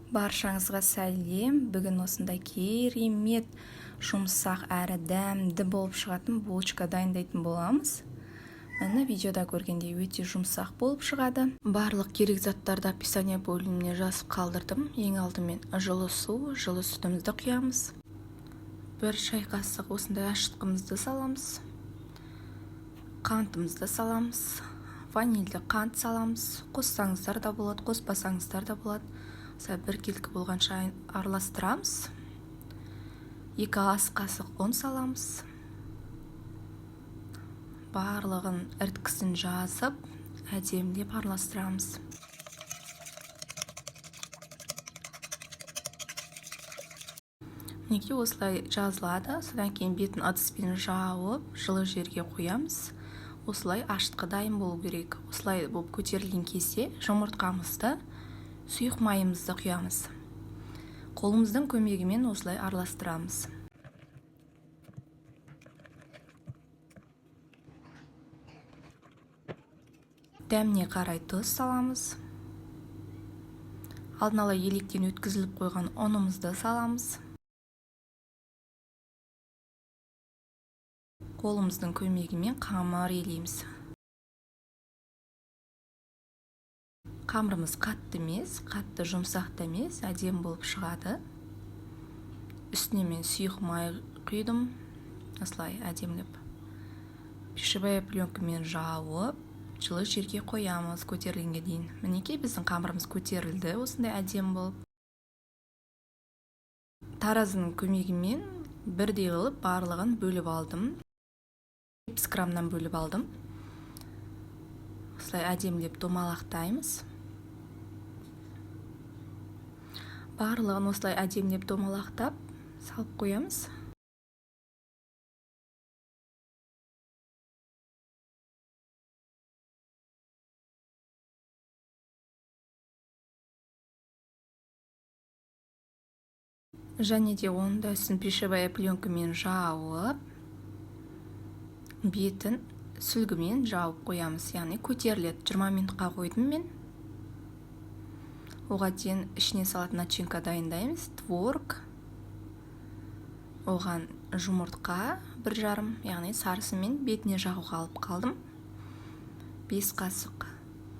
Баршаңызға сәлем! Бүгін осындай керемет жұмсақ әрі дәмді болып шығатын булочка дайындайтын боламыз. Міне, видеода көргендей, өте жұмсақ болып шығады. Барлық керек заттарды описание бөліміне жазып қалдырдым. Ең алдымен жылы су, жылы сүтімізді құямыз. 1 шай қасық осындай ашытқымызды саламыз. Қантымызды саламыз. Ванильді қант саламыз. Қоссаңыздар да болады, қоспасаңыздар да болады. Осылай біркелкі болғанша араластырамыз. 2 ас қасық ұн саламыз. Барлығын іріткісін жазып, әдемілеп араластырамыз. Мінекей, осылай жазылады. Содан кейін бетін ыдыспен жауып, жылы жерге қоямыз. Осылай ашытқы дайын болу керек. Осылай болып көтерілген кезде жұмыртқамызды, сұйық майымызды құямыз. Қолымыздың көмегімен осылай араластырамыз. Дәміне қарай тұз саламыз. Алдын ала електен өткізіліп қойған ұнымызды саламыз. Қолымыздың көмегімен қамыр елейміз. Қамырымыз қатты емес, қатты жұмсақ та емес, әдемі болып шығады. Үстіне мен сұйық май құйдым. Осылай әдемілеп. Пищевая пленкамен жауып, жылы жерге қоямыз көтерілгенге дейін. Мінекей, біздің қамырымыз көтерілді, осындай әдемі болып. Таразының көмегімен бірдей қылып барлығын бөліп алдым. 70 граммнан бөліп алдым. Осылай әдемілеп домалақтаймыз. Барлығын осылай әдемілеп домалақтап салып қоямыз. Және де оның да үстін пищевая пленкамен жауып, бетін сүлгімен жауып қоямыз, яғни көтеріледі. 20 минутқа қойдым мен. Оға дейін ішіне салатын начинка дайындаймыз. Творог, оған жұмыртқа 1,5, яғни сарысымен бетіне жағуға алып қалдым. 5 қасық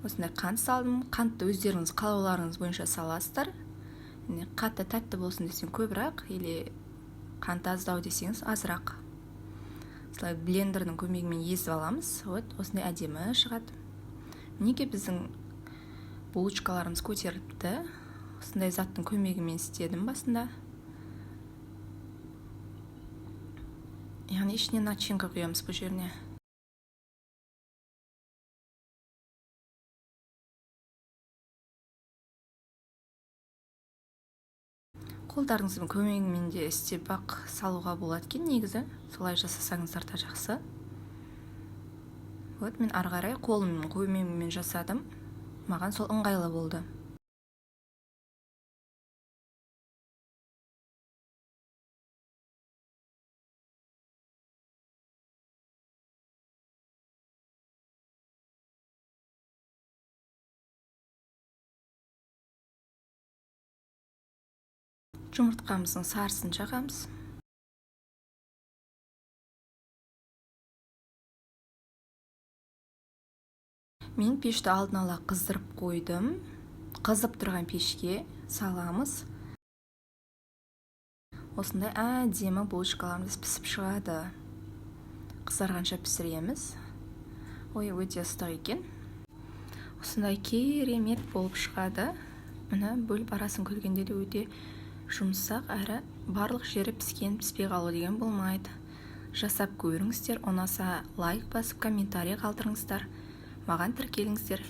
осындай қант салдым. Қантты өздеріңіз қалауларыңыз бойынша саласыздар. Қатты тәтті болсын десең көбірек, или қант аздау десеңіз азырақ. Осылай блендердің көмегімен езіп аламыз. Вот осындай әдемі шығады. Мінекей, біздің булочкаларымыз көтеріліпті. Осындай заттың көмегімен істедім басында. Яғни ішіне начинка құямыз бұл жеріне. Қолдарыңыздың көмегімен де істеп ақ салуға болады екен негізі. Солай жасасаңыздар да жақсы. Вот мен ары қарай қолымның көмегімен жасадым. Маған сол ыңғайлы болды. Жұмыртқамыздың сарысын жағамыз. Мен пешті алдын ала қыздырып қойдым. Қызып тұрған пешке саламыз. Осындай әдемі булочкаларымыз пісіп шығады. Қызарғанша пісіреміз. Ой, өте ыстық екен. Осындай керемет болып шығады. Міне, бөліп арасын көргенде де өте жұмсақ, әрі барлық жері піскен, піспей қалу деген болмайды. Жасап көріңіздер, ұнаса лайк басып, комментарий қалдырыңыздар. Маған тіркеліңіздер.